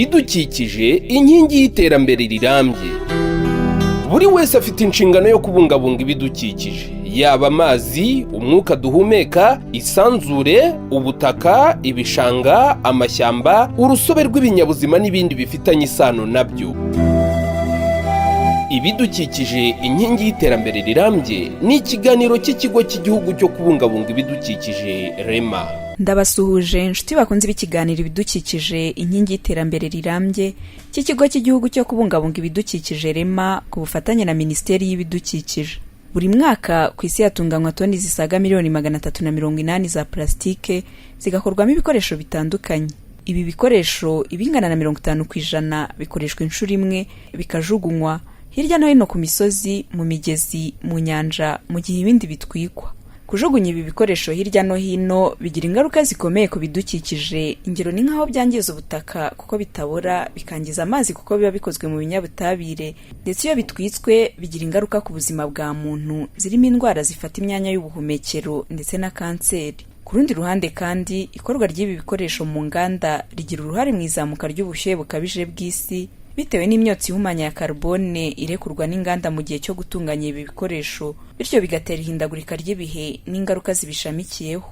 Ibidukikije, inkingi y'iterambere rirambye. Buri wese afite inshingano yo kubungabunga ibidukikije, yaba amazi, umwuka duhumeka, isanzure, ubutaka, ibishanga, amashyamba, urusobe rw'ibinyabuzima n'ibindi bifitanye isano nabyo. Ibidukikije, inkingi y'iterambere rirambye ni ikiganiro cy'Ikigo cy'Igihugu cyo Kubungabunga Ibidukikije, REMA. Ndabasuhuje inshuti bakunze b'ikiganiro Ibidukikije, inkingi y'iterambere rirambye cy'Ikigo cy'Igihugu cyo Kubungabunga Ibidukikije, REMA, ku bufatanye na Minisiteri y'Ibidukikije. Buri mwaka ku isi hatunganywa toni zisaga miliyoni 380 za purasitike, zigakorwamo ibikoresho bitandukanye. Ibi bikoresho, ibingana na 50% bikoreshwa inshuro imwe bikajugunywa hirya no hino ku misozi, mu migezi, mu nyanja, mu gihe ibindi bitwikwa. Kujugunya ibi bikoresho hirya no hino bigira ingaruka zikomeye ku bidukikije. Ingero ni nk'aho byangiza ubutaka kuko bitabora, bikangiza amazi kuko biba bikozwe mu binyabutabire, ndetse iyo bitwitswe bigira ingaruka ku buzima bwa muntu zirimo indwara zifata imyanya y'ubuhumekero ndetse na kanseri. Ku rundi ruhande kandi, ikorwa ry'ibi bikoresho mu nganda rigira uruhare mu izamuka ry'ubushyuhe bukabije bw'isi, bitewe n'imyotsi ihumanya ya carbone irekurwa n'inganda mu gihe cyo gutunganya ibi bikoresho, bityo bigatera ihindagurika ry'ibihe n'ingaruka zibishamikiyeho.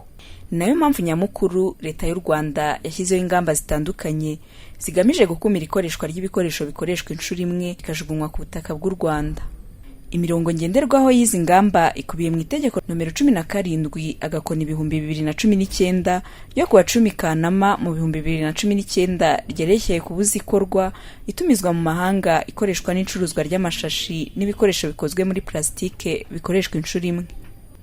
Ni nayo mpamvu nyamukuru Leta y'u Rwanda yashyizeho ingamba zitandukanye zigamije gukumira ikoreshwa ry'ibikoresho bikoreshwa inshuro imwe bikajugunywa ku butaka bw'u Rwanda. Imirongo ngenderwaho y'izi ngamba ikubiye mu itegeko nomero 17/2019 ryo kuwa 10 Kanama mu 2019, ryerekeye kubuza ikorwa, itumizwa mu mahanga, ikoreshwa n'icuruzwa ry'amashashi n'ibikoresho bikozwe muri purasitike bikoreshwa inshuro imwe.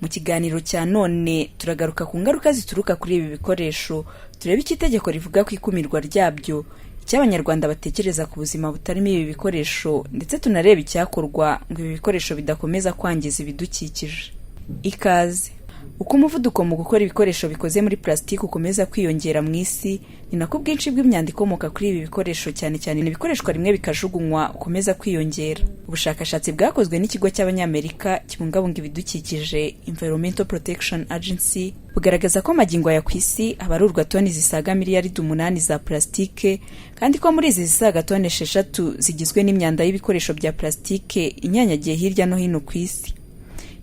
Mu kiganiro cya none turagaruka ku ngaruka zituruka kuri ibi bikoresho, turebe icyo itegeko rivuga ku ikumirwa ryabyo, icyo Abanyarwanda batekereza ku buzima butarimo ibi bikoresho, ndetse tunareba icyakorwa ngo ibi bikoresho bidakomeza kwangiza ibidukikije. Ikaze. Uko umuvuduko mu gukora ibikoresho bikoze muri purasitiki ukomeza kwiyongera mu isi, ni nako ubwinshi bw'imyanda ikomoka kuri ibi bikoresho, cyane cyane ibikoreshwa rimwe bikajugunywa, ukomeza kwiyongera. Ubushakashatsi bwakozwe n'Ikigo cy'Abanyamerika kibungabunga ibidukikije, Environmental Protection Agency, bugaragaza ko magingo aya ku isi habarurwa toni zisaga miliyaridi 8 za purasitike, kandi ko muri izi zisaga toni 6 zigizwe n'imyanda y'ibikoresho bya purasitike inyanyagiye hirya no hino ku isi.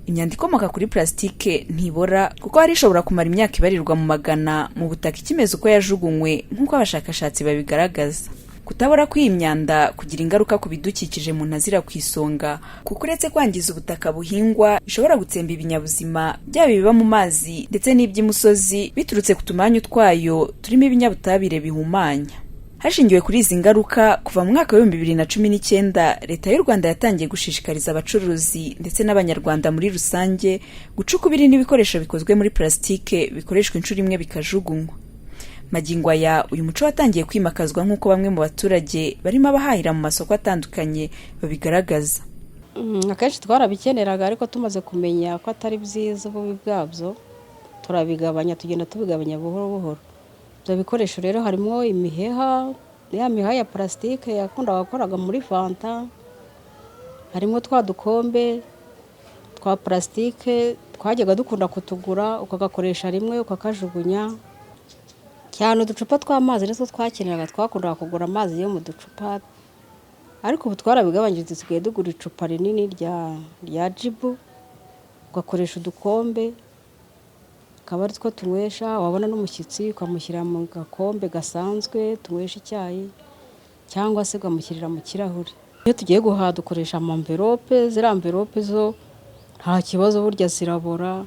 Imyanda ikomoka kuri purasitike ntibora, kuko hari ishobora kumara imyaka ibarirwa mu magana mu butaka ikimeze uko yajugunywe, nk'uko abashakashatsi babigaragaza. Kutabora kw'iyi myanda kugira ingaruka ku bidukikije mu ntazira ku isonga, kuko uretse kwangiza ubutaka buhingwa, ishobora gutsemba ibinyabuzima, byaba ibiba mu mazi ndetse n'iby'imusozi, biturutse ku tumanyu twayo turimo ibinyabutabire bihumanya. Hashingiwe kuri izi ngaruka, kuva mu mwaka wa 2019 Leta y'u Rwanda yatangiye gushishikariza abacuruzi ndetse n'Abanyarwanda muri rusange guca ukubiri n'ibikoresho bikozwe muri purasitike bikoreshwa inshuro imwe bikajugunywa. Magingo aya uyu muco watangiye kwimakazwa, nk'uko bamwe mu baturage barimo abahahira mu masoko atandukanye babigaragaza. Akenshi twarabikeneraga, ariko tumaze kumenya ko atari byiza, ububi bwabyo, turabigabanya, tugenda tubigabanya buhoro buhoro. Ibyo bikoresho rero harimo imiheha, ya miheha ya purasitike yakundaga gukoraga muri fanta, harimo twa dukombe twa purasitike twajyaga dukunda kutugura, ukagakoresha rimwe ukakajugunya. Cyane uducupa tw'amazi nitwo twakeneraga, twakundaga kugura amazi yo mu ducupa, ariko ubu twarabigabanyije, dusigaye dugura icupa rinini rya Jibu, ugakoresha udukombe akaba ari two tunywesha. Wabona n'umushyitsi ukamushyira mu gakombe gasanzwe tunywesha icyayi, cyangwa se ukamushyirira mu kirahure. Iyo tugiye guhaha dukoresha amamverope. Ziriya amverope zo nta kibazo, burya zirabora.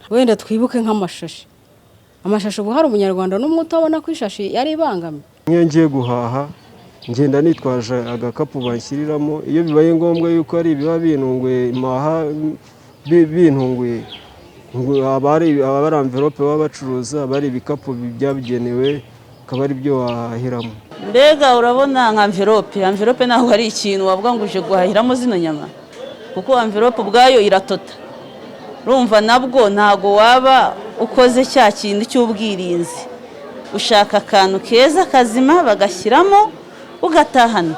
Wenda twibuke nk'amashashi. Amashashi, ubu hari Umunyarwanda n'umwe utabona ko ishashi yari ibangamye? Nk'iyo ngiye guhaha ngenda nitwaje agakapu banshyiriramo. Iyo bibaye ngombwa yuko ari ibiba bintunguye mpaha bintunguye, aba ari amverope baba bacuruza, aba ari ibikapu byabugenewe, akaba ari byo wahahiramo. Mbega urabona nka amverope, amverope ntabwo ari ikintu wavuga ngo uje guhahiramo zino nyama, kuko amverope ubwayo iratota. Urumva nabwo ntabwo waba ukoze cya kintu cy'ubwirinzi. Ushaka akantu keza kazima bagashyiramo ugatahana.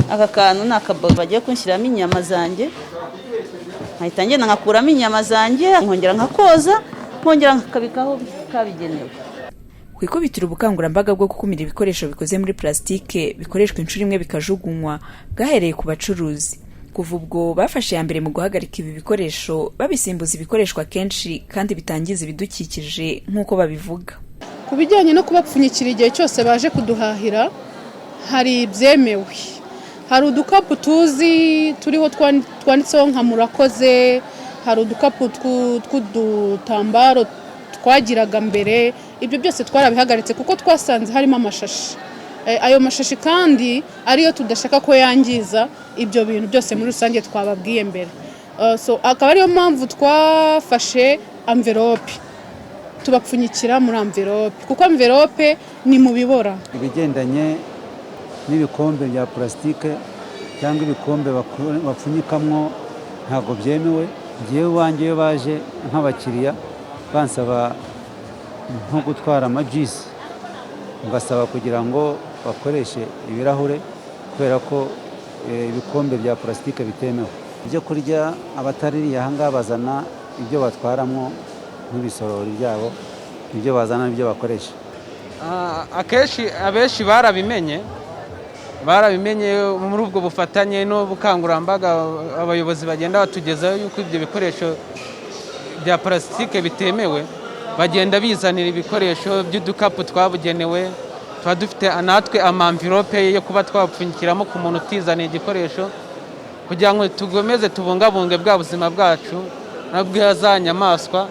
Aka kantu ni akabobo bagiye kunshyiramo inyama zanjye, nkahita ngenda nkakuramo inyama zanjye, nkongera nkakoza, nkongera nkakabikaho kabigenewe. Ku ikubitiro, ubukangurambaga bwo gukumira ibikoresho bikoze muri plasitike bikoreshwa inshuro imwe bikajugunywa bwahereye ku bacuruzi. Kuva ubwo bafashe iya mbere mu guhagarika ibi bikoresho, babisimbuza ibikoreshwa kenshi kandi bitangiza ibidukikije nk'uko babivuga. Ku bijyanye no kubapfunyikira igihe cyose baje kuduhahira, hari ibyemewe. Hari udukapu tuzi turiho twanditseho nka "Murakoze", hari udukapu tw'udutambaro twagiraga mbere. Ibyo byose twarabihagaritse kuko twasanze harimo amashashi. Ayo mashashi kandi ariyo tudashaka ko yangiza ibyo bintu byose muri rusange twababwiye mbere. So akaba ariyo mpamvu twafashe envelope, tubapfunyikira muri envelope, kuko envelope ni mu bibora. Ibigendanye n'ibikombe bya purasitike cyangwa ibikombe bapfunyikamwo ntabwo byemewe. Ngewe iwanjye iyo baje nk'abakiriya bansaba nko gutwara amajisi, ngasaba kugira ngo bakoreshe ibirahure kubera ko ibikombe bya purasitike bitemewe. Ibyo kurya, abataririye aha ngaha bazana ibyo batwaramo nk'ibisorori byabo, ibyo bazana n'ibyo bakoresha. Akenshi abenshi barabimenye muri ubwo bufatanye n'ubukangurambaga abayobozi bagenda batugezaho yuko ibyo bikoresho bya purasitike bitemewe. Bagenda bizanira ibikoresho by'udukapu twabugenewe, tuba dufite natwe ama envelope yo kuba twapfunyikiramo ku muntu utizaniye igikoresho, kugira ngo tugomeze tubungabunge bwa buzima bwacu na bwa za nyamaswa,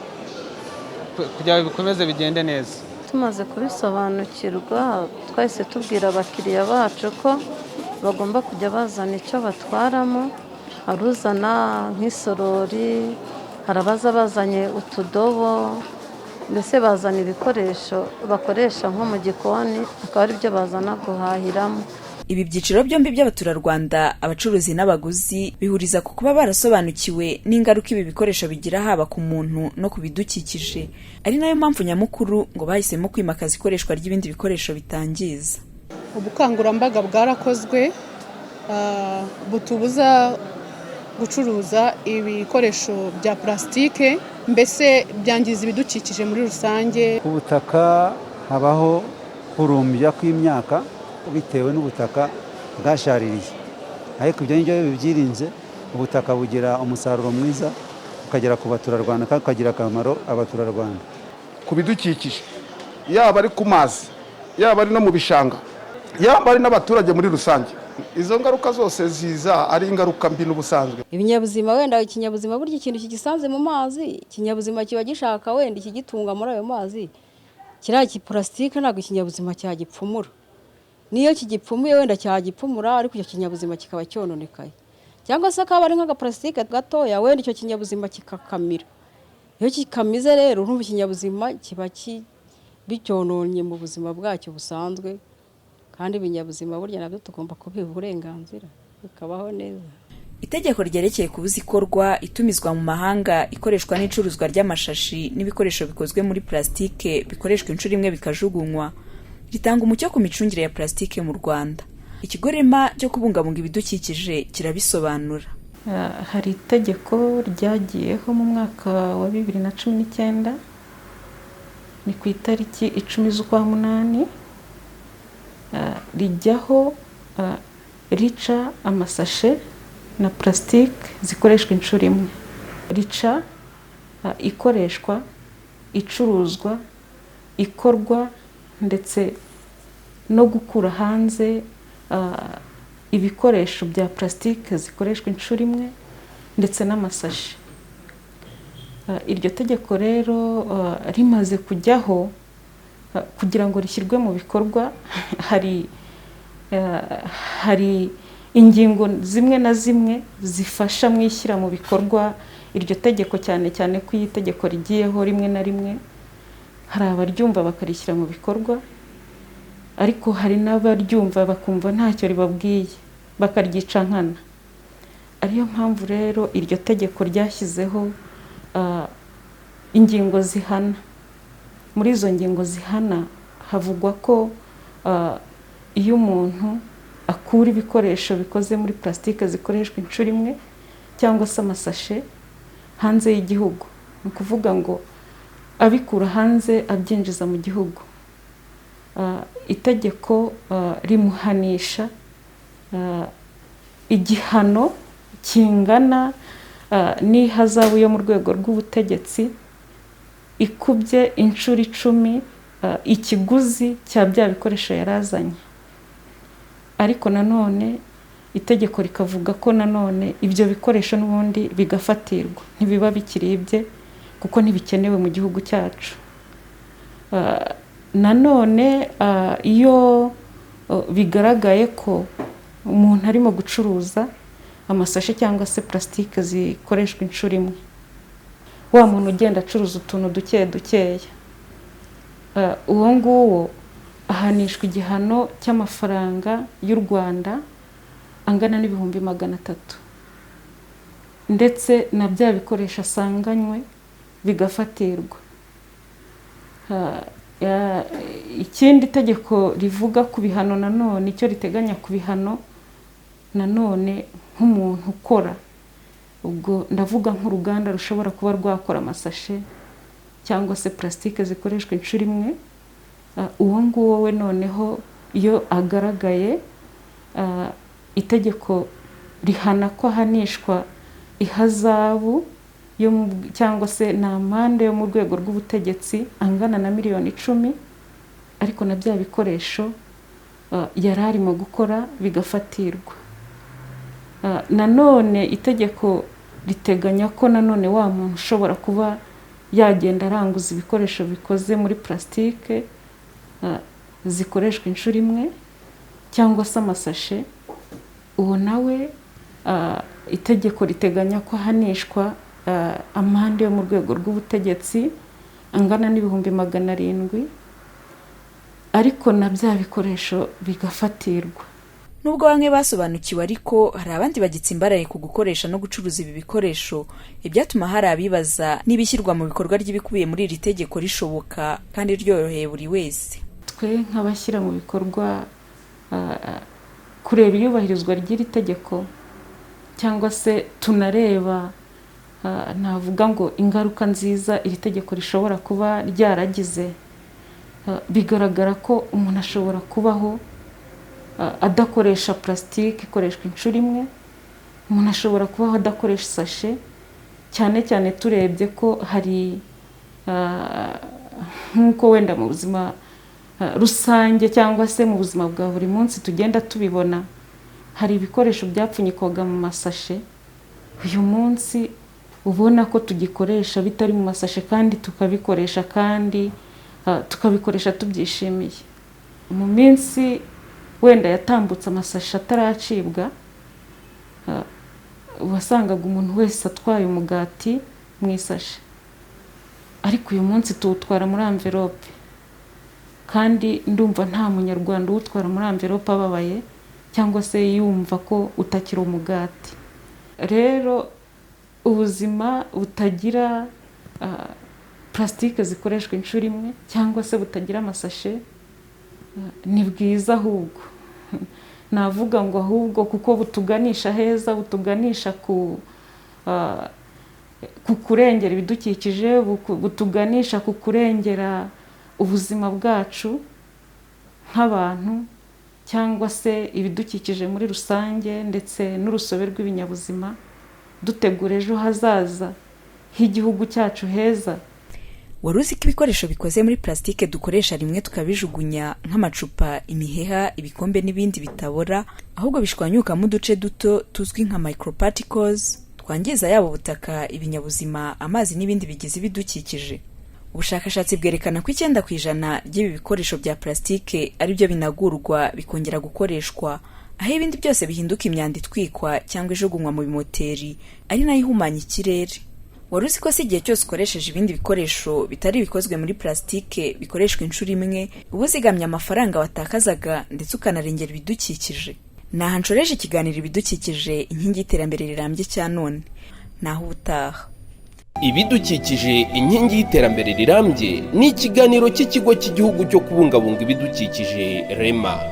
kugira ngo bikomeze bigende neza. Tumaze kubisobanukirwa, twahise tubwira abakiriya bacu ko bagomba kujya bazana icyo batwaramo. Hari uzana nk'isorori, hari abaza bazanye utudobo, mbese bazana ibikoresho bakoresha nko mu gikoni, akaba ari byo bazana guhahiramo. Ibi byiciro byombi by'abaturarwanda, abacuruzi n'abaguzi, bihuriza ku kuba barasobanukiwe n'ingaruka ibi bikoresho bigira haba ku muntu no ku bidukikije, ari nayo mpamvu nyamukuru ngo bahisemo kwimakaza ikoreshwa ry'ibindi bikoresho bitangiza. Ubukangurambaga bwarakozwe butubuza gucuruza ibikoresho bya purasitike, mbese byangiza ibidukikije muri rusange. Ku butaka habaho kurumbya kw'imyaka bitewe n'ubutaka bwashaririye, ariko ibyo ngibyo iyo bibyirinze, ubutaka bugira umusaruro mwiza, ukagera ku baturarwanda kandi ukagira akamaro abaturarwanda. Ku bidukikije, yaba ari ku mazi, yaba ari no mu bishanga, yaba ari n'abaturage muri rusange, izo ngaruka zose ziza ari ingaruka mbi n'ubusanzwe. Ibinyabuzima, wenda ikinyabuzima, burya ikintu kigisanze mu mazi, ikinyabuzima kiba gishaka wenda ikigitunga muri ayo mazi. Kiriya kipurasitike ntabwo ikinyabuzima cyagipfumura. Niyo kigipfumuye, wenda cyagipfumura, ariko icyo kinyabuzima kikaba cyononekaye, cyangwa se akaba ari nk'agaparasitike gatoya, wenda icyo kinyabuzima kikakamira. Iyo kikamize rero, urumva ikinyabuzima kiba bicyononnye mu buzima bwacyo busanzwe. Kandi ibinyabuzima burya nabyo tugomba kubiha uburenganzira bikabaho neza. Itegeko ryerekeye kubuza ikorwa, itumizwa mu mahanga, ikoreshwa n'icuruzwa ry'amashashi n'ibikoresho bikozwe muri plasitike bikoreshwa inshuro imwe bikajugunywa ritanga umucyo ku micungire ya plasitike mu Rwanda. Ikigo REMA cyo kubungabunga ibidukikije kirabisobanura. Hari itegeko ryagiyeho mu mwaka wa 2019, ni ku itariki 10 z'ukwa munani. Rijyaho rica amasashe na purasitike zikoreshwa inshuro imwe, rica ikoreshwa, icuruzwa, ikorwa ndetse no gukura hanze ibikoresho bya purasitike zikoreshwa inshuro imwe ndetse n'amasashe. Iryo tegeko rero rimaze kujyaho, kugira ngo rishyirwe mu bikorwa, hari ingingo zimwe na zimwe zifasha mu ishyira mu bikorwa iryo tegeko, cyane cyane ko iyo itegeko rigiyeho, rimwe na rimwe hari abaryumva bakarishyira mu bikorwa, ariko hari n'abaryumva bakumva ntacyo ribabwiye, bakaryica nkana. Ariyo mpamvu rero iryo tegeko ryashyizeho ingingo zihana. Muri izo ngingo zihana havugwa ko iyo umuntu akura ibikoresho bikoze muri purasitike zikoreshwa inshuro imwe cyangwa se amasashe hanze y'igihugu, ni ukuvuga ngo abikura hanze abyinjiza mu gihugu. Itegeko rimuhanisha igihano kingana n'ihazabu yo mu rwego rw'ubutegetsi ikubye inshuro 10 ikiguzi cya bya bikoresho yarazanye. Ariko nanone itegeko rikavuga ko nanone ibyo bikoresho n'ubundi bigafatirwa, ntibiba bikiri ibye kuko ntibikenewe mu gihugu cyacu. Nanone iyo bigaragaye ko umuntu arimo gucuruza amasashe cyangwa se purasitike zikoreshwa inshuro imwe, wa muntu ugenda acuruza utuntu duke dukeya, uwo nguwo ahanishwa igihano cy'amafaranga y'u Rwanda angana n'300,000, ndetse na bya bikoresho asanganywe bigafatirwa. Ikindi tegeko rivuga ku bihano, nanone icyo riteganya ku bihano nanone nk'umuntu ukora, ubwo ndavuga nk'uruganda rushobora kuba rwakora amasashe cyangwa se purasitike zikoreshwa inshuro imwe, uwo nguwo we noneho iyo agaragaye, itegeko rihana ko ahanishwa ihazabu cyangwa se ni amande yo mu rwego rw'ubutegetsi angana na 10,000,000, ariko na bya bikoresho yari arimo gukora bigafatirwa. Nanone itegeko riteganya ko nanone wa muntu ushobora kuba yagenda aranguza ibikoresho bikoze muri purasitike zikoreshwa inshuro imwe cyangwa se amasashe, uwo nawe itegeko riteganya ko ahanishwa amande yo mu rwego rw'ubutegetsi angana n'700,000, ariko na bya bikoresho bigafatirwa. Nubwo bamwe basobanukiwe, ariko hari abandi bagitsimbaraye ku gukoresha no gucuruza ibi bikoresho, ibyatuma hari abibaza niba ishyirwa mu bikorwa ry'ibikubiye muri iri tegeko rishoboka kandi ryoroheye buri wese. Twe nk'abashyira mu bikorwa kureba iyubahirizwa ry'iri tegeko cyangwa se tunareba, navuga ngo ingaruka nziza iri tegeko rishobora kuba ryaragize, bigaragara ko umuntu ashobora kubaho adakoresha purasitike ikoreshwa inshuro imwe, umuntu ashobora kubaho adakoresha isashe, cyane cyane turebye ko hari nk'uko wenda mu buzima rusange cyangwa se mu buzima bwa buri munsi tugenda tubibona, hari ibikoresho byapfunyikwaga mu masashe, uyu munsi ubona ko tugikoresha bitari mu masashe kandi tukabikoresha, kandi tukabikoresha tubyishimiye. Mu minsi wenda yatambutse amasashe ataracibwa, wasangaga umuntu wese atwaye umugati mu isashe, ariko uyu munsi tuwutwara muri amverope, kandi ndumva nta munyarwanda uwutwara muri amverope ababaye cyangwa se yumva ko utakiri umugati. Rero ubuzima butagira purasitike zikoreshwa inshuro imwe cyangwa se butagira amasashe ni bwiza, ahubwo navuga ngo ahubwo kuko butuganisha heza, butuganisha ku kurengera ibidukikije, butuganisha ku kurengera ubuzima bwacu nk'abantu cyangwa se ibidukikije muri rusange, ndetse n'urusobe rw'ibinyabuzima, dutegura ejo hazaza h'igihugu cyacu heza. Wari uzi ko ibikoresho bikoze muri purasitike dukoresha rimwe tukabijugunya, nk'amacupa, imiheha, ibikombe n'ibindi, bitabora, ahubwo bishwanyukamo uduce duto tuzwi nka microparticles twangiza yaba ubutaka, ibinyabuzima, amazi n'ibindi bigize ibidukikije? Ubushakashatsi bwerekana ko 9% ry'ibi bikoresho bya purasitike ari byo binagurwa bikongera gukoreshwa, aho ibindi byose bihinduka imyanda itwikwa cyangwa ijugunywa mu bimoteri, ari nayo ihumanya ikirere. Wari uzi ko se igihe cyose ukoresheje ibindi bikoresho bitari ibikozwe muri purasitike bikoreshwa inshuro imwe, uba uzigamye amafaranga watakazaga ndetse ukanarengera ibidukikije? Ni aha nshoreje ikiganiro Ibidukikije inkingi y'iterambere rirambye cya none. Naho ubutaha. Ibidukikije inkingi y'iterambere rirambye ni ikiganiro cy'ikigo cy'igihugu cyo kubungabunga ibidukikije, REMA.